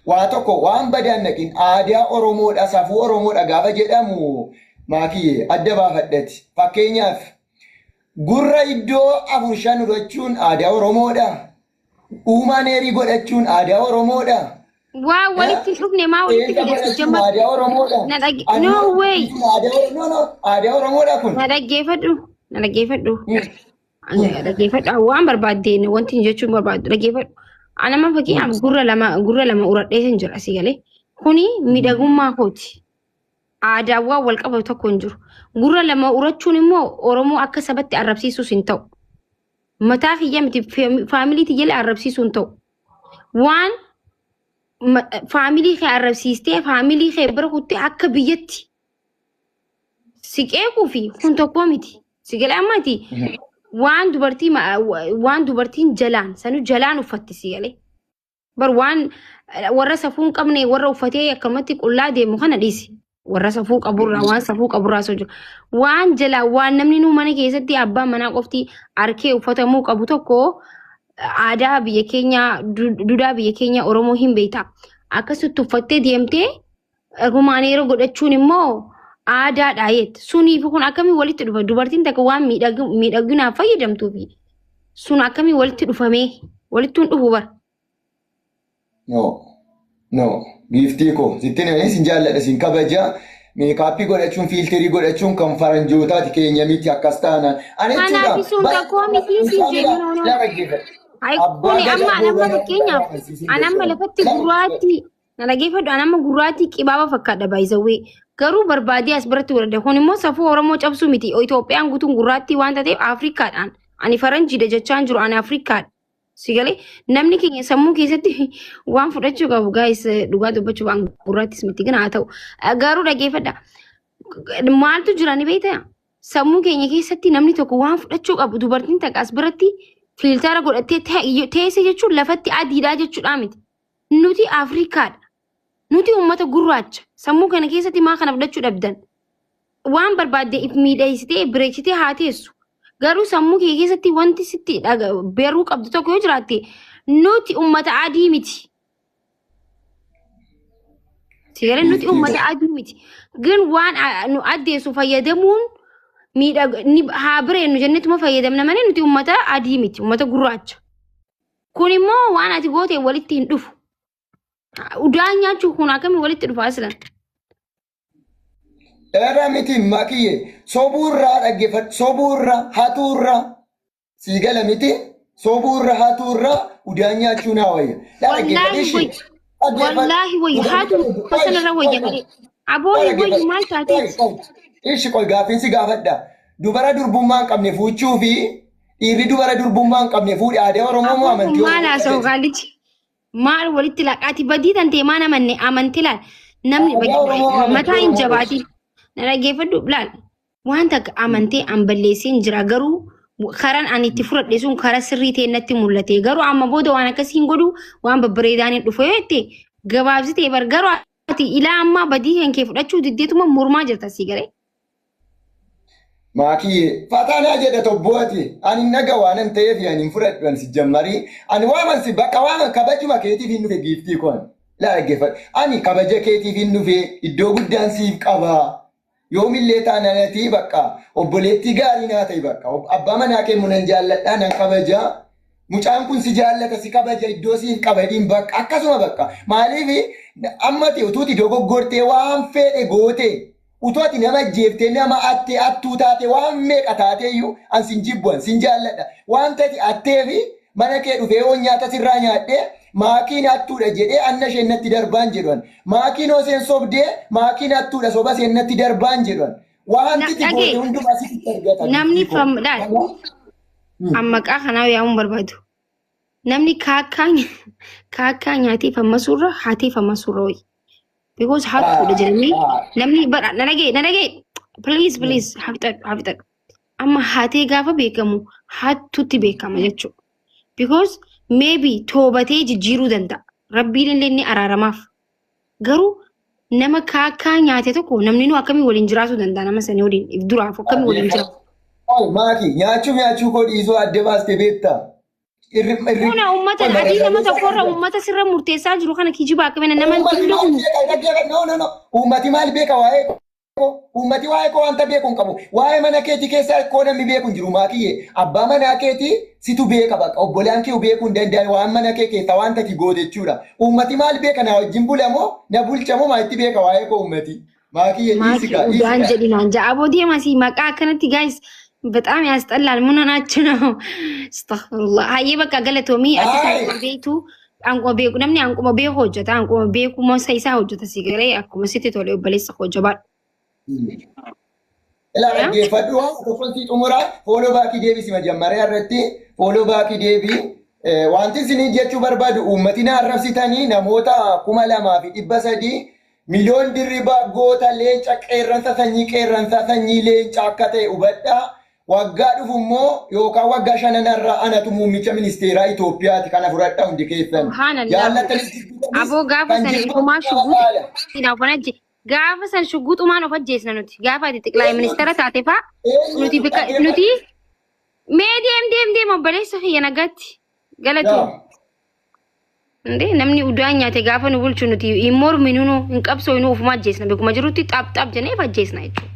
Waa tokko waan badaan naqin, aadaa Oromoodha, safuu Oromoodha gaafa jedhamu, Maakiyye, adda baafadhati. Fakkeenyaaf, gurra iddoo afur shan urachuun aadaa Oromoodha. Uumaan eerii godhachuun aadaa Oromoodha. Waa walitti hin dhufne, maa walitti Qeensa fide godhachuun jamma aadaa Oromoodha. Na dhagge, no way. No, no, aadaa Oromoodha kun. Na dhaggeeffadhu. Na dhaggeeffadhu. Dhaggeeffadhu, waan barbaaddeen wanti hin jechuun barbaaddu dhaggeeffadhu. Ani amma fakkeenyaaf gurra lama uradhee hin jira, asii galee. Kuni miidhagummaa kooti. Aadaawwan wal qabatu tokko hin jiru. Gurra lama urachuun immoo Oromoo akka sabatti arrabsiisuus hin ta'u. Mataa kiyya miti, family tiyyallee arrabsiisuu hin ta'u. Waan family kee arrabsiistee family kee bira kuttee akka biyyatti si qeequu fi kun tokkoo miti. Si galee ammati waan dubartiin jalaan sanuu jalaan uffatti, si galee. Bar waan warra safuu hin qabne, warra uffatee akkamatti qullaa deemu kana dhiisi. Warra safuu qaburraa, waan safuu qaburraa osoo jiru. Waan jalaa, waan namni nuu mana keessatti abbaan manaa qofti arkee uffatamuu qabu tokko, aadaa biyya keenyaa, duudhaa biyya keenya Oromoo hin beekta. Akkasitti uffattee deemtee humaan yeroo godhachuun immoo aadaadha jette. Suniif kun akkamii walitti dhufa? Dubartiin takka waan miidhaginaaf fayyadamtuufi sun akkamii walitti dhufamee? Walitti hin dhufu bara. No. No. Giiftii koo, sitti himanii, sin jaalladha, sin kabaja. Makeup godhachuun, filter godhachuun kan faranjootaati, keenya miti akkas taanaan. Ani jechuudha. Kanaaf sun kakoo miti siin jedhu, no, no. Ay, kuni amma an amma fakkeenyaaf an amma lafatti gurraatti, na dhaggeeffadhu, an amma gurraatti qibaaba fakkaadha baay'isawwee. Garuu barbaadee as biratti godhadha. Kun immoo safuu Oromoo cabsuu miti. Itoophiyaan guutuun gurraattii waan taateef Afrikaadhaan. Ani faranjiidha jechaan jiru, ani Afrikaadha. Si galee, namni keenya sammuu keessatti waan fudhachuu qabu, guys, dhugaa dubbachuuf an gurraattis miti gina haa ta'u. Garuu dhaggeeffadha. Maaltu jira ni beektaa? Sammuu keenya keessatti namni tokko waan fudhachuu qabu, dubartiin takka as biratti filter godhattee teesse jechuun lafatti adiidhaa jechuudha miti. Nuti Afrikaadha. Nuti uummata gurraacha. Sammuu kana keessatti maa kana fudhachuu dhabdan? Waan barbaadde if miidhagsitee bireechitee haa teessu. Garuu sammuu kee keessatti wanti sitti baruu qabdu tokko yoo jiraatte, nuti uummata adii miti. Sigalee, nuti uummata adii miti. Gin waan nu addeessu fayyadamuun miidhag haa bireennu jennetuma fayyadamna malee nuti uummata adii miti, uummata gurraacha. Kun immoo waan ati goote walitti hin dhufu. Udaan nyaachuu kun akkamii walitti dhufa aslan? Dheeraa miti, Makiyye, sobuurraa, dhaggeeffadhu, sobuurraa, hatuurraa, sii gala miti, sobuurraa, hatuurraa udaan nyaachuu naa wayya. Wallaahi wayya. Wallaahi wayya. Haatu sanarra wayya malee. Aboon wayyu maal taatee? Ishi qoy, gaaffiin si gaafadha. Dubara durbummaa hin qabne fuuchuu fi dhiirri dubara durbummaa hin qabne fuudhe aadaa Oromoo moo Aboon amantii kun maal Oromoo? haasa'u qaalichi? Maal walitti laqaati badii tantee maan amanne amanti laal. Namni Aadaa Oromoo moo mataa amantii hin Oromoo? jabaatin. Na dhaggeeffadhu laal. Waan takka amantee an balleesseen jira, garuu karaan ani itti fudhadhe sun karaa sirrii ta'e natti mul'ate. Garuu amma booda waan akkasii hin godhu, waan babbareedaan hin dhufu yoo jette gabaabsitee bar. Garuu ati ilaa ammaa badii kan kee fudhachuu diddeetuma mormaa jirta, sii galee. Maakiyye, fatanaa jedha tobboo ati. Ani hin dhaga waan an ta'eef ani hin fudhadhu ani si jammarii. Ani waaman si bakka waaman kabajuma keetiif hin dhufe, giiftii koo ani. Laa, dhaggeeffadhu. Ani kabaja keetiif hin dhufe, iddoo guddaan siif qaba. Yoomillee taanaan ati bakka obboleettii gaarii naa ta'e, bakka abbaa manaa kee immoo nan jaalladhaa, nan kabajaa. Mucaan kun si jaallata, si kabaja, iddoo siif qaba jedhiin, bakka akkasuma bakka maaliif ammati utuuti dogoggortee waan fedhe gootee, utuu ati nama ajjeeftee, nama attee, attuu taate, waan meeqa taatee iyyuu an sin jibbu, an sin jaalladha. Wanta ati attee fi mana kee dhufee yoo nyaata sirraa nyaadhee, "Maakiin hattuudha" jedhee anna isheen natti darbaan jedhu an. Maakiin hoo isheen sobdee, "Maakiin hattuudha, soba isheen natti darbaan" jedhu an. Wanti ati Dhagee. goote hundumaa sitti argata. Namni fam laal. An maqaa kanaa yaamuun barbaadu. Namni kaakkaa nyaatee fammasuurra hatee fammasuurra wayi. Because hattuudha jedhamee namni bara, na dhagee, na dhagee, please, please, hafixadhu, hafixadhu. Amma hatee gaafa beekamu hattuutti beekama jechuudha. Because maybe toobatee jijjiiruu danda'a. Rabbiin illee ni araaramaaf. Garuu nama kaakkaa nyaate tokko namni nu akkamii waliin jiraachuu danda'a nama sanii waliin, if duraaf akkamii waliin jiraatu? Maaki, nyaachuu koo dhiisuu adda baastee beektaa? Irri irri Kuna uummata adii nama tokkorra uummata sirra murteessaa jiru kana kijibaa akkamiin nama hin Uummati maal kun. beeka? Dhaggeeffadhu. No, no, no. Uummati maal beeka waa'ee koo? Uummati waa'ee koo wanta beeku hin qabu. Waa'ee mana keetii keessa koo namni beeku hin jiru, maakiyyee. Abbaa manaa keetii situ beeka bakka. Obbolaan kee beekuu hin danda'an waan mana kee keessa wanta ati goote jechuudha. Uummati maal beeka? Na wajjin bula moo na bulcha moo maalitti beeka waa'ee koo uummati? Maakiyyee, dhiisi Maaki kaa, dhiisi udaan kaa. jedhinaan ja'a deema si maqaa akkanatti, guys, በጣም ያስጠላል። ምን ሆናችሁ ነው? አስተግፊሩላህ። Hayyee, bakka galatoomii ati Haay. kan beektu anquma beeku, namni anquma beeku hojjeta, anquma beeku mosa isaa hojjeta. Si garee akkuma sitti tole, obboleessa koo, jabaadhu. Ilaa, dhaggeeffadhu, waan tokkoon si xumuraa, follow back deebisi, majammariyaa irratti follow back deebii. Wanti isinii jechuu barbaadu, uummati na arrabsitanii namoota 2300, Miliyoon Dirribaa goota leenca qeerransa, sanyii qeerransaa, sanyii leenca akka ta'e hubadhaa. Waggaa dhufu immoo yookaan waggaa shananarraa anatu muummicha ministeeraa Itoophiyaati, kana fudhadhaa hundi keessan. Subhaanallah. Jaallattanis jibbisanis Aboo, gaafa kan san jibban ifumaa caala. shuguuxi gaafa san shuguuxumaan of ajjeesna nuti, gaafa ati xiqlaa ministeera taate faa nuti Eenyutu bika dhaggeeffadhu. Nuti mee deem, deem, deem, obboleessa kiyya, nagaatti galatoo. Yaa. Indee namni udaan nyaate gaafa nu bulchu nuti hin morminu, nu hin qabsoo, nu ofuma ajjeesna, beekuma jirutti xaap xaap jennee of ajjeesna jechuudha.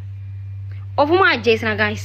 Ofuma ajjeesna, guys.